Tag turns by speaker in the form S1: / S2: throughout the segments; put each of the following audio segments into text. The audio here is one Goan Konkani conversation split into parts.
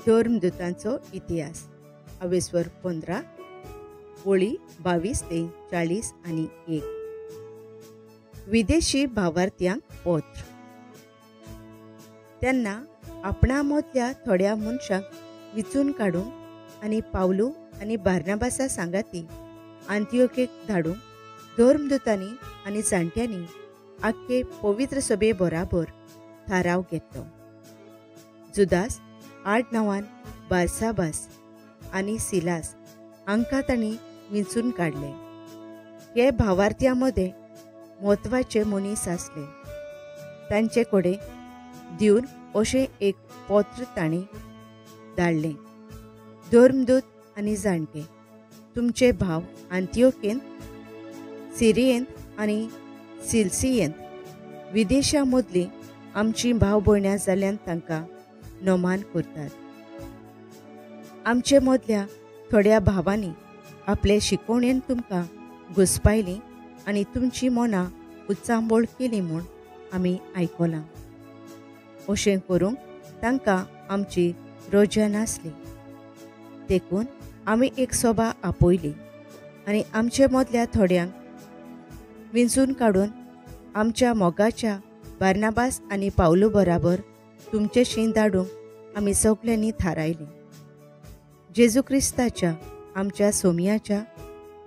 S1: धर्मदूतांचो इतिहास अवेस्वर 15 ओळी 22 ते 40 आनी 1. विदेशी भावार्थ्यांक पत्र. तेन्ना आपणा मदल्या थोड्या मनशांक विचून काडूंक आनी पावलू आनी बार्नाबासा सांगाती आंतियोकेक धाडूंक धर्मदूतांनी आनी जाणट्यांनी आख्खे पवित्र सभे बराबर थाराव घेतलो. जुदास आडनांवान बार्साबास आनी सिलास हांकां तांणी विंचून काडले. हे भावार्थ्यां मदें म्हत्वाचे मनीस आसले. तांचे कडेन दिवन अशें एक पत्र तांणी धाडलें. धर्मदूत आनी जाणटे, तुमचे भाव आंतियोकेंत, सिरियेंत आनी सिलसियेंत विदेशां मदलीं आमचीं भाव भयणां जाल्यान तांकां नमान करतात. आमचे मदल्या थोड्या भावांनी आपले शिकवणेन तुमकां घुसपायलीं आनी तुमचीं मनां उचांबळ केलीं म्हूण आमी आयकलां. अशें करूंक तांकां आमची रजा नासली, देखून आमी एक सभा आपयली आनी आमचे मदल्या थोड्यांक विंचून काडून आमच्या मोगाच्या बार्नाबास आनी पावलू बराबर तुमचेशी धाडूंक आमी सगल्यांनी थारायलें. जेजू क्रिस्ताच्या आमच्या सोमयाच्या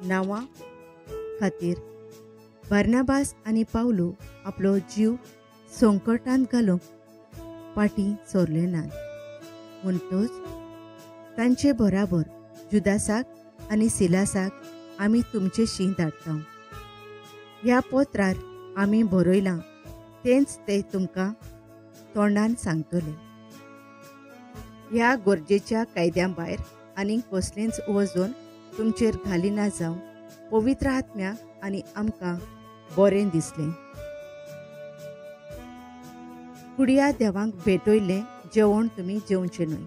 S1: नांवा खातीर बार्नाबास आनी पावलू आपलो जीव संकटांत घालूंक फाटीं सरले नात. म्हणटच तांचे बराबर जुदासाक आनी सिलासाक आमी तुमचेशी धाडटा. ह्या पत्रार आमी बरयलां तेंच ते तुमकां तोंडान सांगतले. ह्या गरजेच्या कायद्या भायर आनी कसलेंच वजन तुमचेर घालिना जावं पवित्र आत्म्याक आनी आमकां बरें दिसलें. कुडया देवांक भेटयल्लें जेवण तुमी जेवचें न्हय,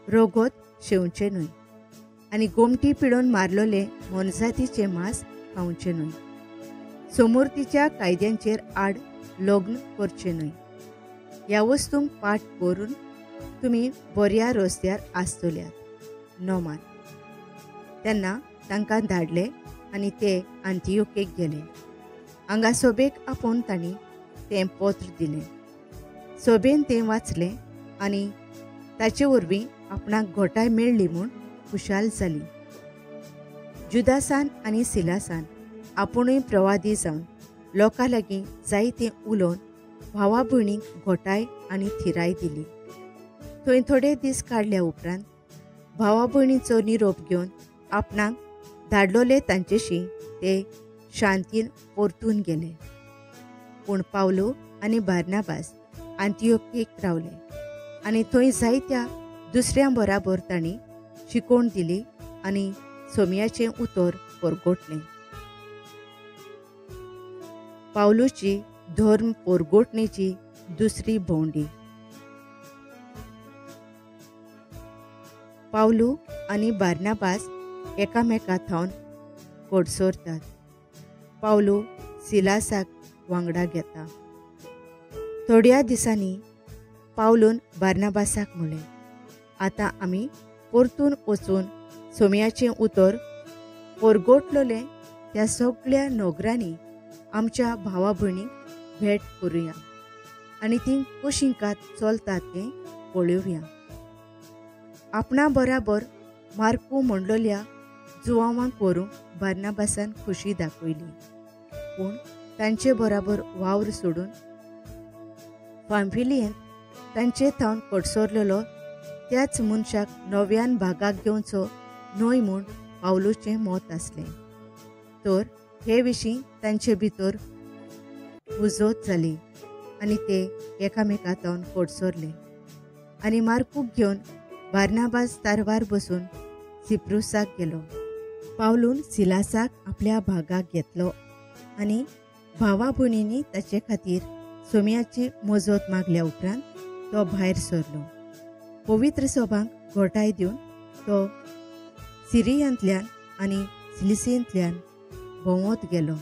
S1: रगत शेवचें न्हय आनी गोमटी पिळून मारलेलें मोनजातीचें मांस खावचें न्हय. समूर्तीच्या कायद्यांचेर आड लग्न करचें न्हय. ह्या वस्तूंक पाठ करून तुमी बऱ्या रस्त्यार आसतल्यात. नमान. तेन्ना तांकां धाडले आनी ते आंतियोकेक गेले. हांगा सभेक आपोवन तांणी तें पत्र दिलें. सभेन तें वाचलें आनी ताचे वरवीं आपणाक घोटाय मेळ्ळी म्हूण खुशाल जाली. जुदासान आनी सिलासान आपुणूय प्रवादी जावन लोकां लागीं जायतें उलोवन भावा भयणींक घोटाय आनी थिराय दिली. थंय थोडे दीस काडल्या उपरांत भावा भयणीचो निरोप घेवन आपणाक धाडलोले तांचेशी ते शांतीन परतून गेले. पूण पावलो आनी बार्नाबास आंतियोकेक रावले आनी थंय जायत्या दुसऱ्यां बराबर तांणी शिकोवण दिली आनी सोमयाचें उतर परगटलें. पावलूची धर्म परगटणेची दुसरी भोंवडी. पावलू आनी बार्नाबास एकामेका थावन कडसरतात. पावलू सिलासाक वांगडा घेता. थोड्या दिसांनी पावलून बार्नाबासाक म्हणलें, आतां आमी परतून वचून सोमयाचें उतर परगटलेलें त्या सगळ्या नगरांनी आमच्या भावा भयणींक भेट करुया आनी तीं कशीं कात चलतात तें पळोवया. आपणा बराबर मार्कू म्हणलेल्या जुवांवांक व्हरूंक बार्नाबासान खुशी दाखयली, पूण तांचे बराबर वावर सोडून पाम्फिलियेंत तांचे थावन कडसरलेलो त्याच मनशाक नव्यान भागाक घेवचो न्हय म्हूण पावलूचें मत आसलें. तर हे विशीं तांचे भितर हुजत जाली आनी ते एकामेका थावन कडसरले आनी मार्कूक घेवन बार्नाबास तारवार बसून सिप्रुसाक गेलो. पावलून सिलासाक आपल्या भागाक घेतलो आनी भावा भयणींनी ताचे खातीर सोमयाची मजत मागल्या उपरांत तो भायर सरलो. पवित्र सभांक घोटाय दिवन तो सिरियांतल्यान आनी सिलिसेंतल्यान भोंवत गेलो.